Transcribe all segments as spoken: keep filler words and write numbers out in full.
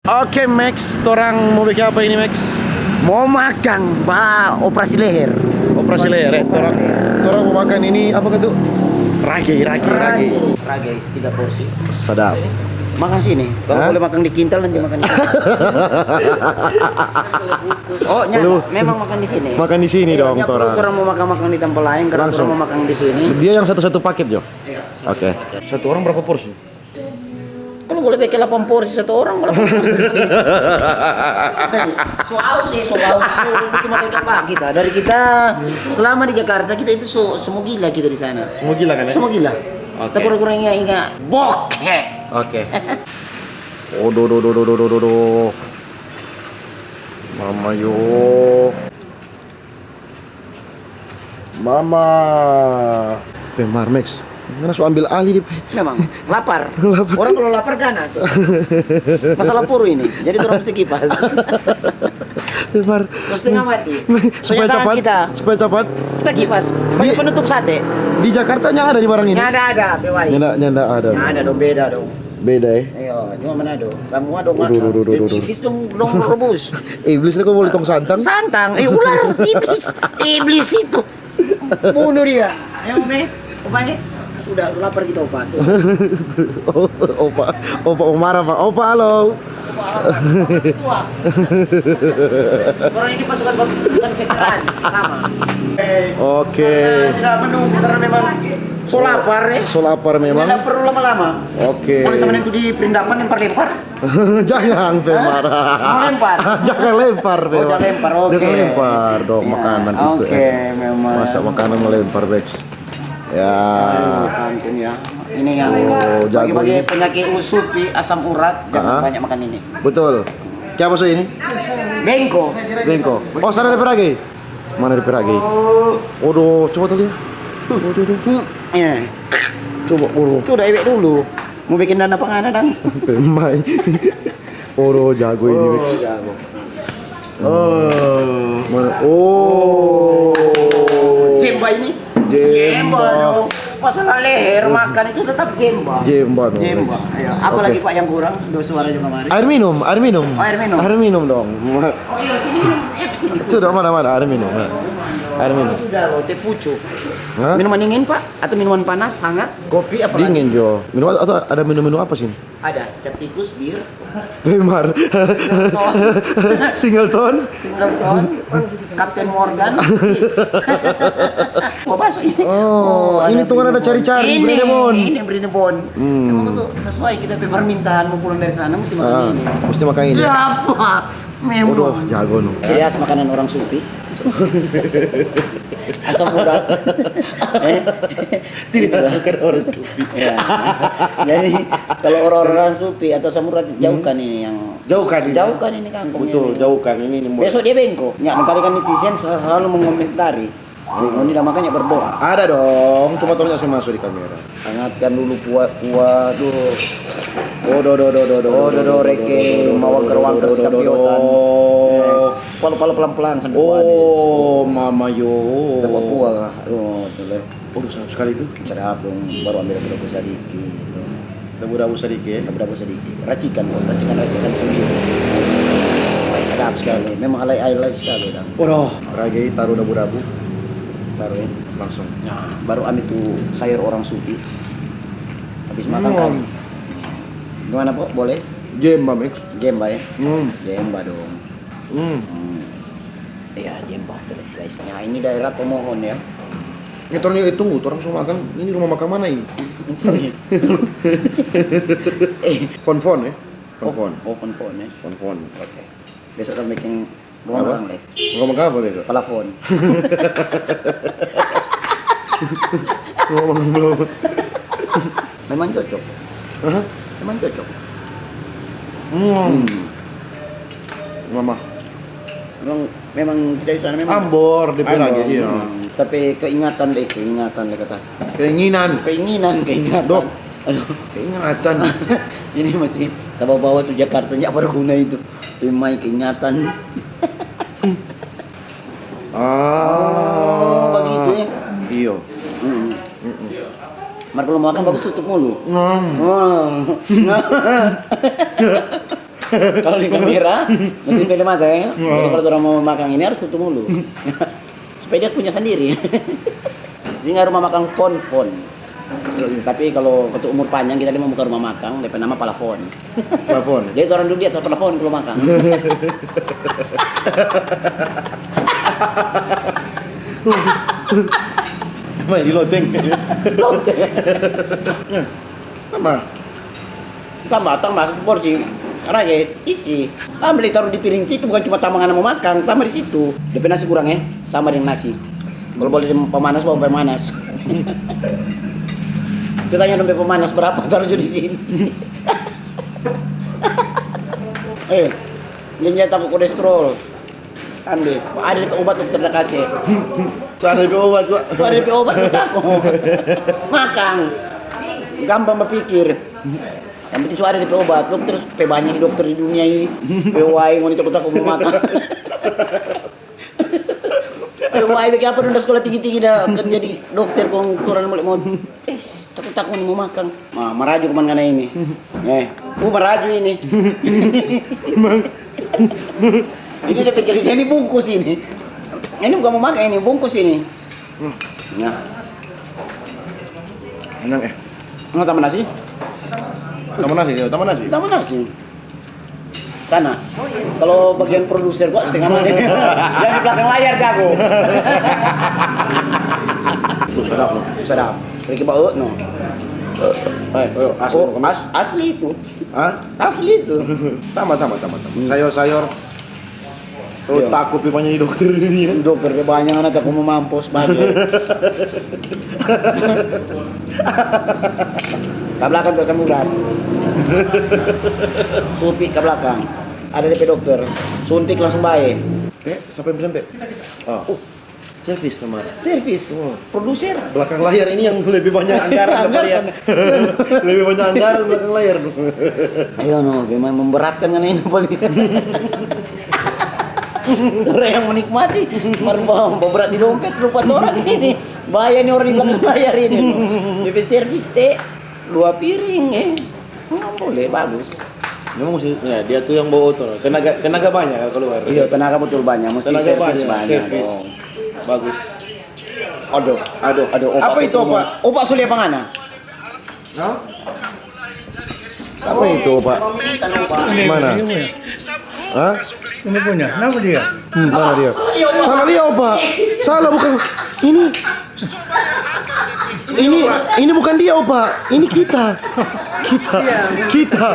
Oke, Max, torang mo bikin apa ini, Max? Mo makang, ba operasi leher. Operasi leher, ya. Torang, torang mo makang ini apa katu? Rage, rage, rage. Rage tiga porsi. Sadap. Makang sini. Kalau Hah? Boleh makang di kintal, nanti makang di sini. Oh, nyanda. Memang makang di sini. Makang di sini dong, torang. Torang mo makang-makang di tampa laeng, karena torang mo makang di sini. Dia yang satu-satu paket jo. Iya. Oke. Satu orang berapa porsi? Kalau boleh bikin delapan porsi satu orang, berapa porsi? So aus sih, so aus. So, itu makanya kita. Dari kita selama di Jakarta, kita itu so, semua gila kita di sana. Semua gila kan, ya? Semua gila. Oke. Tak kurang-kurangnya ingat bokeh. Oke. Oh, do, do, do, do, do, do, do, do. Mama yo. Mama. Pe Marmex. Mana su ambil alih dia pe. Memang lapar. Lapar. Orang kalau lapar ganas. Masalah puru ini. Jadi orang mesti kipas. Pe Mar. Terus setengah mati. Supaya Punya tangan cepat. Kita. Supaya cepat. Kita kipas. Pakai Di- penutup sate. Di Jakarta nya ada di barang ini. Nya ada ada, bewai. Nyanda, nyanda ada. Nya ada dong, beda dong. Beda ya. Iya, cuma Manado. Semua dong Uduh, makan. uduh, uduh, Eh, uduh, uduh. Iblis dong dong rebus. Eh, Iblis kau boleh tong santang? Santang, eh ular, iblis, iblis itu. Bunuh dia. Ayo, Ope. Opa, eh. Sudah, sudah lapar kita, Opa. Tuh. Opa, opa mau marah, Pak. Opa, halo. Tua. Orang ini pasukan pasukan veteran, sama. Oke. Tidak menunggu karena memang so lapar, eh. So lapar memang. Tidak perlu lama-lama. Oke. Boleh sama itu di perindapan lempar-lempar. Jangan pe marah. Mau lempar? Jangan lempar pe. Oh, jangan lempar, oke. Jangan lempar dong, Iya. Makanan itu. Oke, memang. Masa makanan melempar, Bex? Ya. Aduh, kangkung ya. Ini yang Oh, jago bagi-bagi ini. Penyakit usus, pi, asam urat, jangan Ah. Banyak makan ini. Betul. Siapa so ini? Bengko. Bengko. Oh, sana ada peragi. Mana ada peragi? Waduh, coba tuh lihat. Waduh, waduh. Eh, Coba, waduh. Itu udah ewek dulu. Mau bikin dana pangana dang. Pemai. Waduh, jago ini, Bex. Jago. Oh. Mana? Oh. Jemba ini? Jemba. Dong. Masalah leher makan itu tetap jemba. Jemba dong. Jemba. Ayo, apa Oke. Lagi, Pak, yang kurang? Dua suara juga mari. Air minum, air minum. Oh, air minum. Air minum dong. Oh iya, sini minum. Eh, sini. Sudah, mana, mana air minum? Mana? Air minum. Sudah lo, teh pucuk. Hah? Minuman dingin, Pak, atau minuman panas hangat? Kopi apa lagi? Dingin jo. Minum atau ada minum-minum apa sini? Ada cap tikus, bir, Pemar. Singleton. Singleton, Captain Morgan. Mau masuk ini? Oh, ini Ada tuh kan ada Brinebon. cari-cari, Ini, Brinebon. Ini Brinebon. Hmm. Emang tuh sesuai kita pe permintaan mau pulang dari sana mesti makan Ah, ini. Mesti makan ini. Apa? Memang. Waduh, jago no. Ciri khas makanan orang Supi. Asam urat. Eh? Tidak, bukan orang Supi. Ya. Jadi kalau orang-orang Supi atau asam urat jauhkan ini yang Jauhkan ini. Jauhkan ini kangkung Betul, ini. Jauhkan ini, ini. Besok dia bengkok. Ya, kali kan netizen sel- selalu mengomentari. Oh, ini dah makanya berdoa. Ada dong, cuma tolong jangan masuk di kamera. Hangatkan dulu kuah, kuah dulu. Oh, do, do, do, do, do, Oh, do, do, reke, mawangker-wangker, do, do, do, sikapiotan. do. Palo-palo pelan-pelan sampai kuah habis. Oh, mama yo. Tambah kuah. Aduh, tuh, leh. Oh, sedap sekali itu. Sedap dong, baru ambil dabu-dabu sadiki. Dabu-dabu sadiki, ya. Dabu-dabu sadiki. Racikan, kok. Racikan-racikan sendiri. Wah, sedap sekali. Memang alay-alay sekali, dang. Waduh, ragi taruh dabu-dabu. Taruh ya. Langsung. Nah, baru ambil tuh sayur orang Supi. Habis makan Hmm. kan. Gimana, Pok? Boleh? Jemba, Mix. Jemba ya? Hmm. Jemba dong. Hmm. Hmm. Iya, jemba tuh, guys. Nah, ini daerah Tomohon ya. Ini torang juga tunggu, torang so makan. Ini rumah makan mana ini? Eh, Fon-fon, ya? Fon-fon. Oh, fon-fon ya. Fon-fon. Oke. Besok kita bikin rumah Apa? makan deh. Rumah makan apa besok? Plafon. Rumah makan belum. Memang cocok. Hah? Memang cocok. Hmm. Mama. Memang memang kita di sana memang Ambor, D P Ambor, lagi, iya. Memang. Tapi keingatan deh, keingatan deh kata. Keinginan. Keinginan, keingatan. Dok. Aduh. Keingatan. Ini masih tambah bawa tuh Jakarta nggak berguna itu. Pemai keingatan. Ah. Begitu ya. Iyo. Hmm. Mm-mm. Mar kalau mau makan bagus tutup mulu. Ngam. Wah. Kalau di kamera, mesti pele mata ya. Jadi kalau orang mau makan ini harus tutup mulu. Supaya dia kunyah sendiri. Jadi nggak rumah makan Fon, Fon. Tapi kalau untuk umur panjang kita dia mau buka rumah makan, dia nama Palafon. Plafon. Jadi orang duduk di atas plafon kalau makan. Mai di loteng. Loteng. Apa? Tambah, tambah satu porsi. Raja, isi. Tambah, taruh di piring situ, bukan cuma tambah ngana mau makan, tambah di situ. Depe nasi kurang, eh? Tambah deng nasi. Kalau boleh deng pemanas, bawa pemanas. Kita tanya dong pemanas berapa, taruh jo di sini. Eh, jangan takut kolesterol. Ambe, ada depe obat dokter da kase. So ada depe obat, Pak. So ada depe obat, tu tako. Makang. Gampang bapikir. Yang penting so ada depe obat. Dokter, pe banya dokter di dunia ini. Pe wai, ngoni tako-tako mo makang. Pe wai, bikin apa dong da skola tinggi-tinggi da kan jadi dokter kong orang boleh mo. Eh, Takut-takut ni mo makang. Ma, maraju kuman ngana ini. Eh, uh, maraju ini. Ini dia pikir ini bungkus ini. Ini bukan mo makang ini, bungkus ini. Hmm. Nah. Enak, eh. Nggak tambah nasi? Tambah nasi, ya, tambah nasi. Tambah nasi. Sana. Kalau bagian produser gua setengah mati. Yang di belakang layar jago. Tuh, sadap, no. Sadap. Riki bau, no. Eh, oh, asli, oh, bukan as-, asli itu. Hah? Asli itu. Tama, tama, tama, tama. Hmm. Sayur-sayur. Oh, iya. Takut pe banya dokter ini ya. Dokter pe banya, anak aku mau mampus, bage. Ka blakang tu asam urat. Supi ka blakang. Ada depe dokter. Suntik langsung bae. Eh, siapa yang pesan, Teh? Oh. Servis namanya. Servis. Oh. Produser. Belakang layar ini yang lebih banyak anggaran daripada yang lebih banyak anggaran belakang layar. Ayo no, memang memberatkan kan ini paling. Orang yang menikmati, mar berat di dompet, lupa orang ini. Bahaya nih orang di belakang layar ini. Depe servis, Teh. Dua piring, eh. Nggak boleh, bagus. Memang mesti, ya, dia tuh yang bawa otor. Tenaga, tenaga banyak kalau keluar. Iya, tenaga betul banyak. Mesti servis banyak dong. Bagus. Aduh, aduh, aduh, opa. Apa itu, opa? Opa sudah apa ngana? Hah? Apa itu, opa? Mana? Hah? Ini punya. Kenapa dia? Hmm, mana dia? Salah dia, opa. Salah, bukan. Ini Ini, ini bukan dia, opa. Ini kita. Kita. Kita.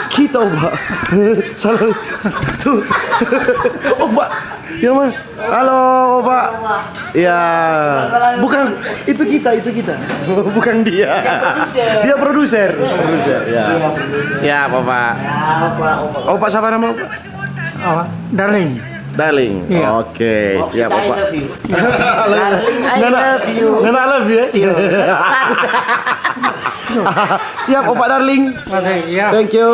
Kita, opa. Salah. Tuh. Opa. Ya, ma. Halo, opa. Ya. Bukan. Itu kita, itu kita. Bukan dia. Dia produser. Dia produser. Ya. Siap, opa. Opa, siapa nama opa? Apa? Darling. Darling. Iya. Oke, siap, opa. Darling, I love you. Ngana, I love you, eh? Iya. Siap, opa darling. Oke, iya. Thank you.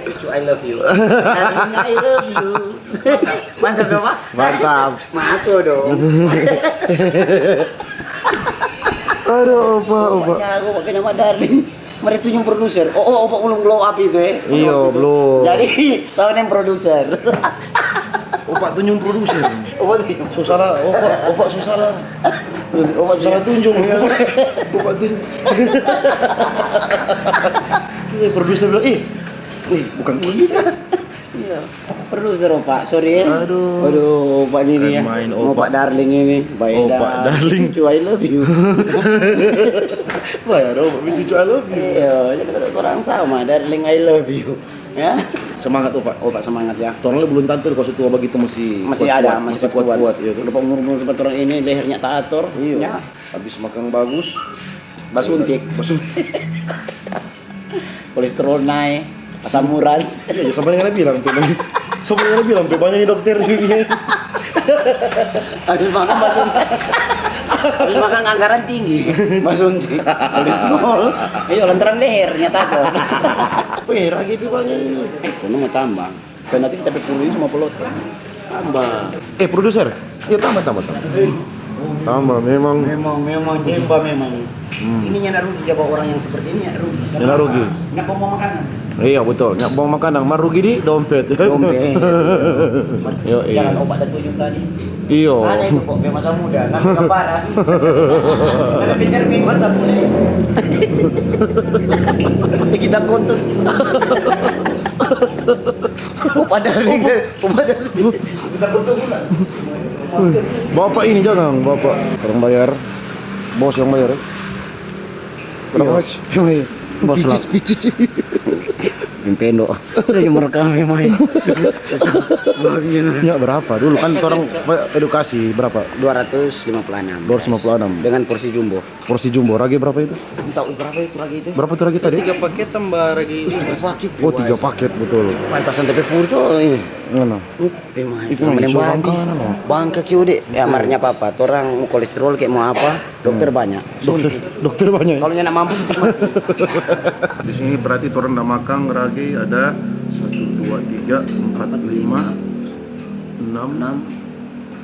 Cucu, I love you. Darling, I love you. Mantap dong, Pak? Mantap. Masuk dong. Aduh, opa, opa. Pokoknya aku pakai nama darling. Mari tunjung produser. Oh, oh, opa ulung glow up itu, eh. Iyo, belum. Jadi, tahu yang produser. Opa tunjung produser. Opa tunjung. Susah lah, opa, opa susah lah. Opa salah tunjung. Iya. Opa tunjung. Ini produser bilang, "Ih, nih bukan kita." Iya. Produser, opa, sorry ya. Aduh. Aduh, opa ini nih ya. Main, opa. Opa darling ini. Baik dah. Opa darling. Cucu, I love you. Bayar, opa, cucu, I love you. Iya, jadi kata orang sama, darling, I love you. Ya. Semangat, opa. Opa semangat ya. Torang belum tentu kalau tua begitu masih masih ada, masih kuat-kuat. Iya, tuh. Udah umur-umur tempat orang ini, lehernya taator. Iya. Ya. Habis makan bagus. Basuntik. Basuntik. Kolesterol naik, asam urat. Iya, ya, sama dengan bilang tuh. Sama dengan bilang tuh, banyak dokter ini. Habis makan basuntik. Habis makan anggaran tinggi. Basuntik. Kolesterol. Iya, lantaran lehernya taator. Weh, ragi itu banyak ini. Eh, kono mau tambang. Dan nanti kita pukul ini sama pelot. Tambah. Eh, produser. Ya, tambah, tambah, tambah. Tambah, memang. Memang, memang, jemba memang. Hmm. Ini nyanda rugi ya, bawa orang yang seperti ini ya, rugi. Nyanda rugi. Nggak mau makanan. Iya, betul. Nya bong makanang, mar rugi di dompet. Dompet. Yo, iya. Jangan obat dan tujuh tadi. Iyo. Ada itu kok, pe masa muda, nanti kaparan. Ada pinjam min masa muda. Nanti kita kontut. Obat dari, obat dari. Kita kontut pula. Bapak ini jangan, Bapak. Orang bayar. Bos yang bayar, ya. Berapa, Mas? Bos lah. Picis, picis. Yang pendo. Udah yang merekam, yang main. Ya, berapa? Dulu kan orang edukasi berapa? Dua ratus lima puluh enam. Dua ratus lima puluh enam. Dengan porsi jumbo. Porsi jumbo. Ragi berapa itu? Entah berapa itu ragi itu. Berapa tuh ragi tadi? Tiga paket tambah ragi ini, Mas. Tiga paket. Oh, tiga paket, betul. Pantasan tapi purco ini. Ngana? Itu mah main bangka, no. Bangka kiu de. Ya, mar nyanda apa-apa. Torang mau kolesterol kayak mau apa, dokter banyak. Dokter, dokter banyak, ya? Kalau nyanda mampu, kita mati. Di sini berarti torang da makang ragi ada satu, dua, tiga, empat, lima, enam,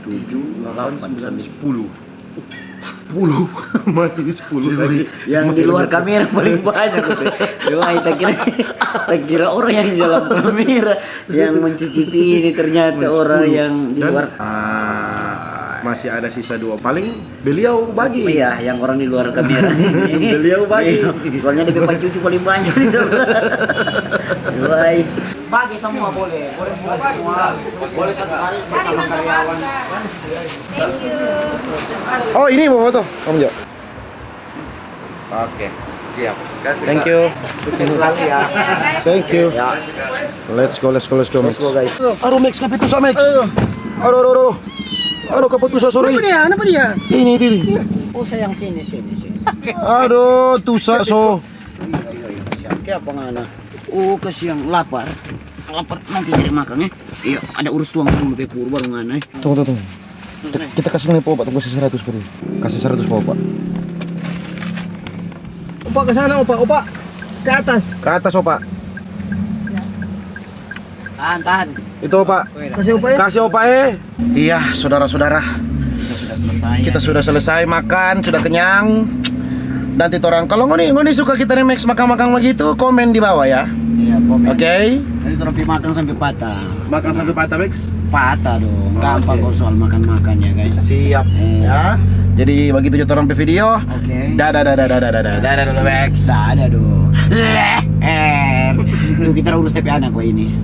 tujuh, delapan, sembilan, sepuluh. Sepuluh. Mati sepuluh lagi. Yang di luar kamera paling banyak gitu. Wah, tak kira, tak kira orang yang di dalam kamera yang mencicipi ini ternyata orang yang di luar. Ah, masih ada sisa dua. Paling beliau bagi. Iya, yang orang di luar kamera. Beliau bagi. Iya. Soalnya dia pakai cucu paling banyak di sana. Wah. Bagi semua boleh, boleh semua. Boleh satu hari bersama karyawan. Oh, ini mau foto? Kamu juga? Oke, siap. Thank you. Sukses selalu ya. Thank you. Ya. Let's go, let's go, let's go, Max. Let's go, guys. Aduh, Max, kape tusa, Max. Aduh. Aduh, aduh, aduh. Aduh, kape tusa, sorry. Kenapa dia? Kenapa dia? Ini, ini, ini. Oh, sayang, sini, sini, sini. Aduh, tusa, so. Iya, iya, iya, siap. Kayak apa ngana? Oh, kasiang, lapar. Lapar, nanti cari makang, eh. Iya, ada urus tuang dulu, pe puru, baru ngana, eh. Tunggu, tunggu, tunggu. Kita, kita kasih ngana pa opa, tunggu, kasih seratus pa dia. Kasih seratus pa opa. Opa ke sana, opa, opa. Ke atas. Ke atas, opa. Tahan, tahan. Itu, opa. Kasih opa, eh. Kasih opa, eh. Iya, saudara-saudara. Kita sudah selesai. Kita sudah selesai makan, sudah kenyang. Nanti torang, kalau ngoni, ngoni suka kita remix makan-makan begitu, komen di bawah ya. Iya, komen. Oke. Nanti torang pi makan sampai patah. Makan sampai patah, Max? Patah dong. Gampang kok soal makan-makan ya, guys. Siap, ya. Jadi begitu aja torang pe video. Oke. Dadah, dadah, dadah, dadah, dadah, dadah, Max. Dadah dong. Tuh kita urus tapi anak kok ini.